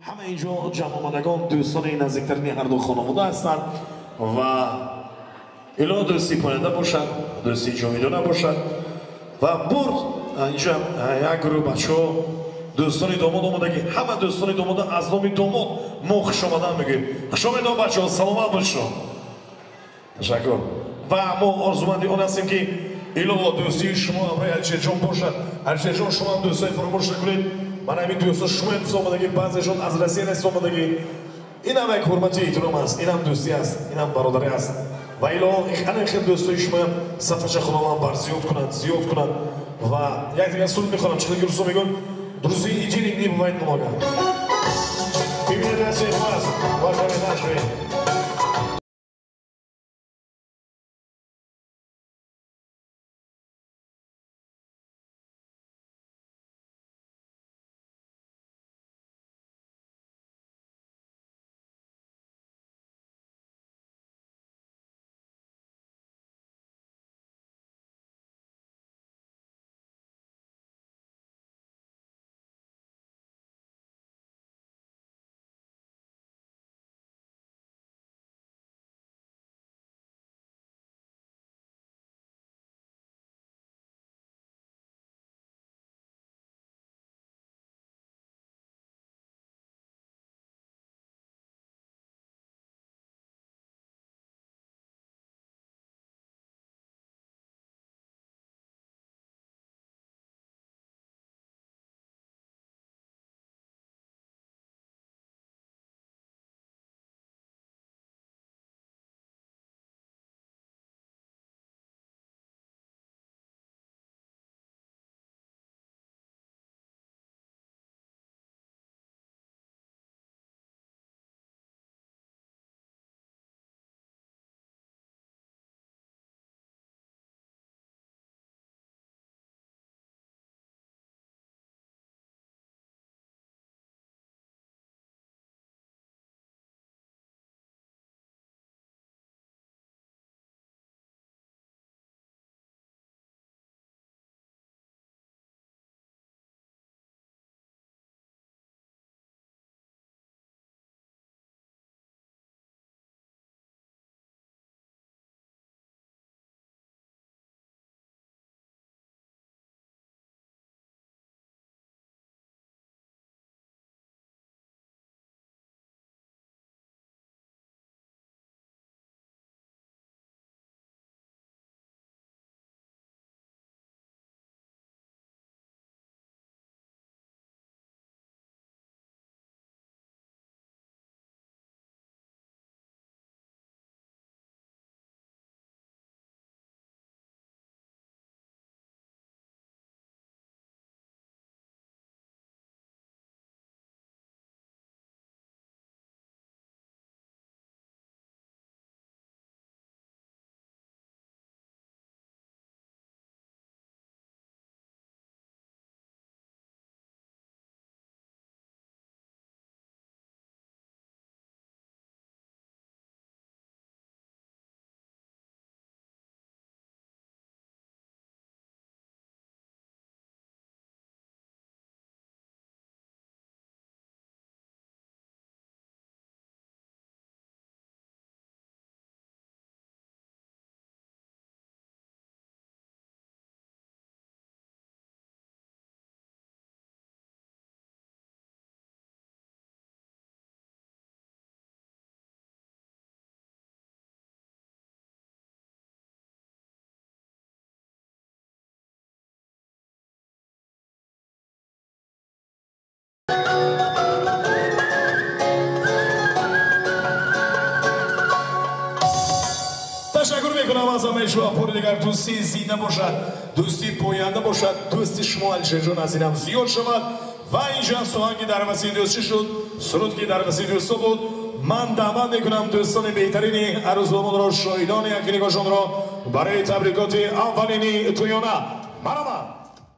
Ҳама инҷо ҷамъомадагон дӯстони наздиктарини ҳарду хонавода ҳастанд ва ило дӯстӣ поянда бошад, дӯстии ҷовидона бошад. Ва бурд инҷо як гурӯҳ бачаҳо, дӯстони домод омадагӣ, ҳама дӯстони домода аз номи домод мо хушомадан мегӯем. Хушомадон бачаҳо, саломат бошед. Ташаккур. Ва мо орзуманди он ҳастем, ки илова дӯстии шумо ҳамроҳи Алишерҷон бошад. Алишерҷон, шумо ҳам дӯстои фаромӯш накунед. Ман ҳамин дӯсто шумо омадагӣ, баъзешон аз Россия нест омадагӣ. Ин ҳам як ҳурмати эҳтиром аст, ин ҳам дӯстӣ аст, ин ҳам бародарӣ аст. Ва илова ана хел дӯстои шумоям сафаша Худованд бар зиёд кунад, зиёд кунад. Ва як дигар суруд мехонам, чӣ хел русо мегӯянд, друзей и денег не бывает много. Привет для всех вас, уважаемые наши. Ташаккур мекунам аз ҳамаи шумо. Пори дигар дӯстии зинда бошад, дӯстии поянда бошад, дӯсти шумо Алишерҷон аз инам зиёд шавад. Ва инҷа сухан ки дар васии дӯстӣ шуд, суруд ки дар васии дӯсто буд. Ман даъват мекунам дӯстони беҳтарини арӯсдомодро, шоҳидони якнигошонро барои табрикоти аввалини тӯёна. Марҳамат.